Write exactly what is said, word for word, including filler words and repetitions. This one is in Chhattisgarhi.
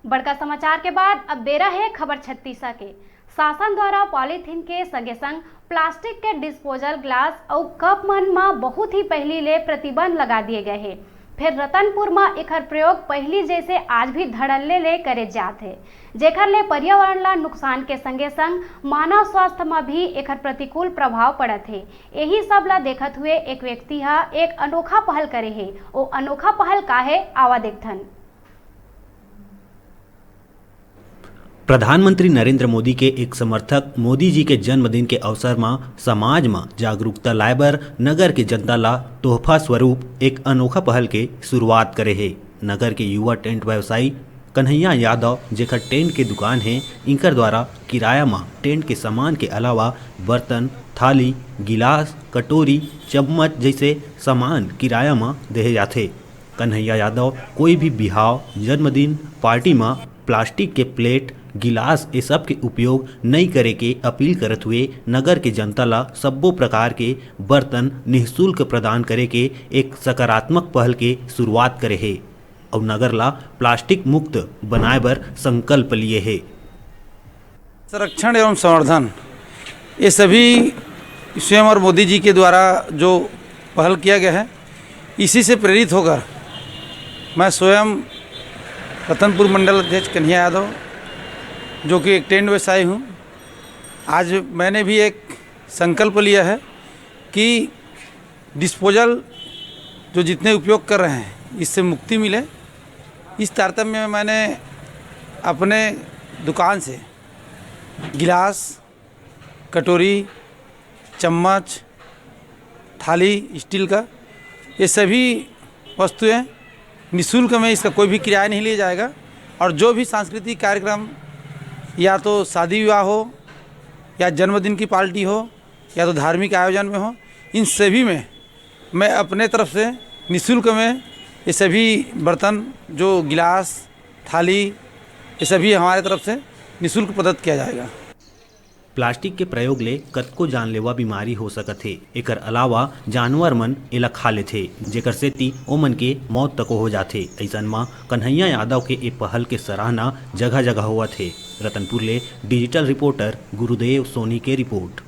बड़का समाचार के बाद अब बेरा हे खबर छत्तीसा के। शासन द्वारा पॉलीथीन के संगे संग प्लास्टिक के डिस्पोजल ग्लास अउ कप मन म बहुत ही पहिली ले प्रतिबंध लगा दिए गए हे। फेर रतनपुर म एखर प्रयोग पहिली जैसे आज भी धड़ल्ले ले करे जात हे, जेखर ले पर्यावरण ला नुकसान के संगे संग मानव स्वास्थ्य म भी एखर प्रतिकूल प्रभाव पड़त हे। एही सब ला देखत हुए एक व्यक्ति ह एक अनोखा पहल करे हे। ओ अनोखा पहल का हे, आवा देखथन। प्रधानमंत्री नरेंद्र मोदी के एक समर्थक मोदी जी के जन्मदिन के अवसर म समाज म जागरूकता लाए बर नगर के जनता ला तोहफा स्वरूप एक अनोखा पहल के शुरुआत करे हे। नगर के युवा टेंट व्यवसायी कन्हैया यादव, जेकर टेंट के दुकान हे, इंकर द्वारा किराया म टेंट के सामान के अलावा बर्तन, थाली, गिलास, कटोरी, चम्मच जैसे सामान किराया म देहे जाथे। कन्हैया यादव कोई भी बिहाव, जन्मदिन, पार्टी म प्लास्टिक के प्लेट, गिलास, ये सब के उपयोग नई करे के अपील करत हुए नगर के जनता ला सब्बो प्रकार के बर्तन निःशुल्क प्रदान करे के एक सकारात्मक पहल के शुरुआत करे हे अउ नगर ला प्लास्टिक मुक्त बनाए बर संकल्प लिए हे। संरक्षण एवं संवर्धन, ये सभी स्वयं और मोदी जी के द्वारा जो पहल किया गया है, इसी से प्रेरित होकर मैं स्वयं रतनपुर मंडल अध्यक्ष कन्हैया यादव, जो कि एक टेंट व्यवसायी हूँ, आज मैंने भी एक संकल्प लिया है कि डिस्पोजल जो जितने उपयोग कर रहे हैं, इससे मुक्ति मिले। इस तारतम्य में मैंने अपने दुकान से गिलास, कटोरी, चम्मच, थाली, स्टील का, ये सभी वस्तुएं निःशुल्क में, इसका कोई भी किराया नहीं लिया जाएगा। और जो भी सांस्कृतिक कार्यक्रम, या तो शादी विवाह हो, या जन्मदिन की पार्टी हो, या तो धार्मिक आयोजन में हो, इन सभी में मैं अपने तरफ से निःशुल्क में ये सभी बर्तन, जो गिलास, थाली, ये सभी हमारे तरफ से निःशुल्क प्रदत्त किया जाएगा। प्लास्टिक के प्रयोग ले कतको जानलेवा बीमारी हो सकत हे। एकर अलावा जानवर मन एला खा लेथे, जेकर सेती ओमन के मौत तको हो जाथे। अइसन म कन्हैया यादव के ए पहल के सराहना जगह-जगह होवत हे। रतनपुर ले डिजिटल रिपोर्टर गुरुदेव सोनी के रिपोर्ट।